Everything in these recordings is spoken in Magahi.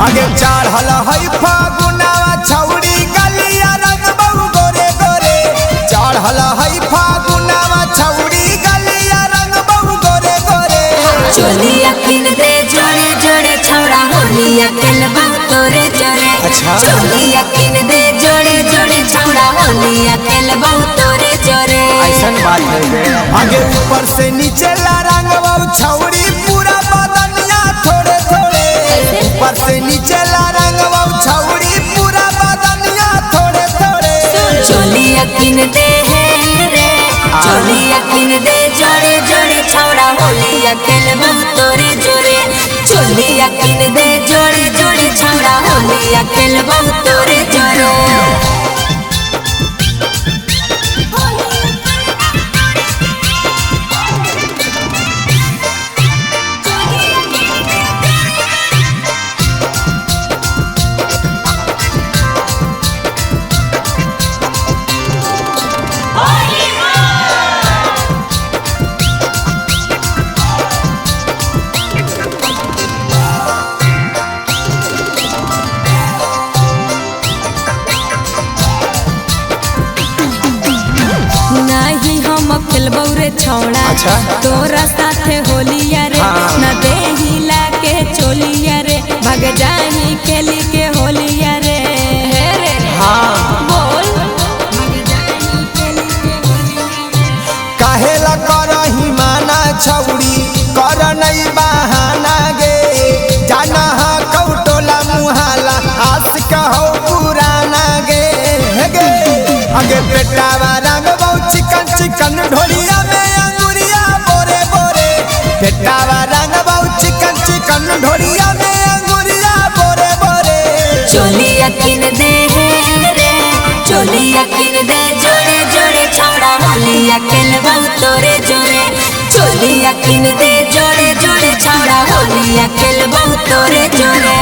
आगे चढ़ल है फागुनवा छौड़ी गलिया रंग बहु गोरे गोरे। चढ़ल है फागुनवा छौड़ी गलिया रंग बहु गोरे गोरे। चोलिया किन दे जोड़े जोड़े छौड़ा होलिया खेलबा तोरे जोरे। अच्छा। चोलिया किन दे जोड़े जोड़े छौड़ा होलिया खेलबा तोरे जोरे। ऐसन बात है बे। आगे ऊपर से नीचे ला रंग बहु छौड़ी पूरा बदनिया थोड़े थोड़े। ऊपर से नीचे ला रंग बहु छौड़ी पूरा बदनिया थोड़े थोड़े। चोलिया किन दे हे रे, चोलिया किन दे जोड़े जोड़े छौड़ा होलिया खेलबा तोरे जोरे। चोलिया किन दे जोड़े जोड़े छौड़ा होलिया खेलबा तोरे जोरे। नाही हम खेलबौ रे छौड़ा। अच्छा। तोरा साथे होलिया रे। हाँ। न देही लाके चोलिया रे, भग जाही खेली के होलिया रे। हे रे। हाँ। बोल। भग जाही खेली के होलिया रे। काहेला करही माना छौड़ी कर नहीं बहाना गे। जाना हा कौटोला मुहाला आस कहो पुराना गे। हे गे आगे पेटावा रंग बहु चिकन चिकन ढोलिया में अंगुरिया बोरे बोरे। पेटावा रंग बहु चिकन चिकन ढोलिया में अंगुरिया बोरे बोरे। चोलिया किन दे हे रे, चोलिया किन दे जोड़े जोड़े छौड़ा होलिया खेलबा तोरे जोरे। चोलिया किन दे जोड़े जोड़े छौड़ा होलिया खेलबा तोरे जोरे।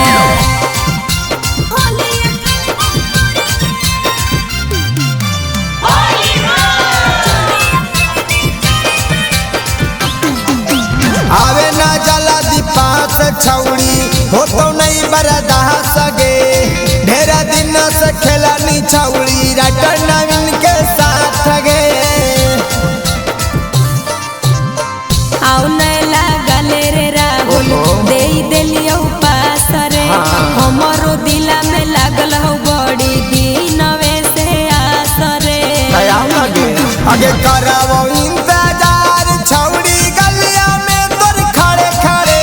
आवे ना जला दीपास छौड़ी हो तो नहीं बर्दाश्त सगे। ढेरा दिन से खेलनी छौड़ी राइटर नवीन के साथ गे। आउ न लागले रे राहुल दे देलियौ पास रे। हमरो दिला में लागल हौ बड़ी दिनवे से आस रे। आगे करावो इंतजार छौड़ी गलिया में तोर खड़े खड़े।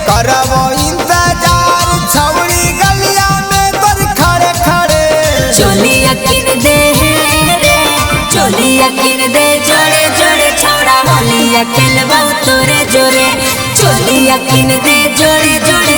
करावो इंतजार छौड़ी गलिया में तोर खड़े खड़े। चोलिया किन दे हे रे, चोलिया किन दे जोड़े जोड़े छौड़ा होलिया खेलबा तोरे जोरे। चोलिया किन दे जोड़े जोड़े।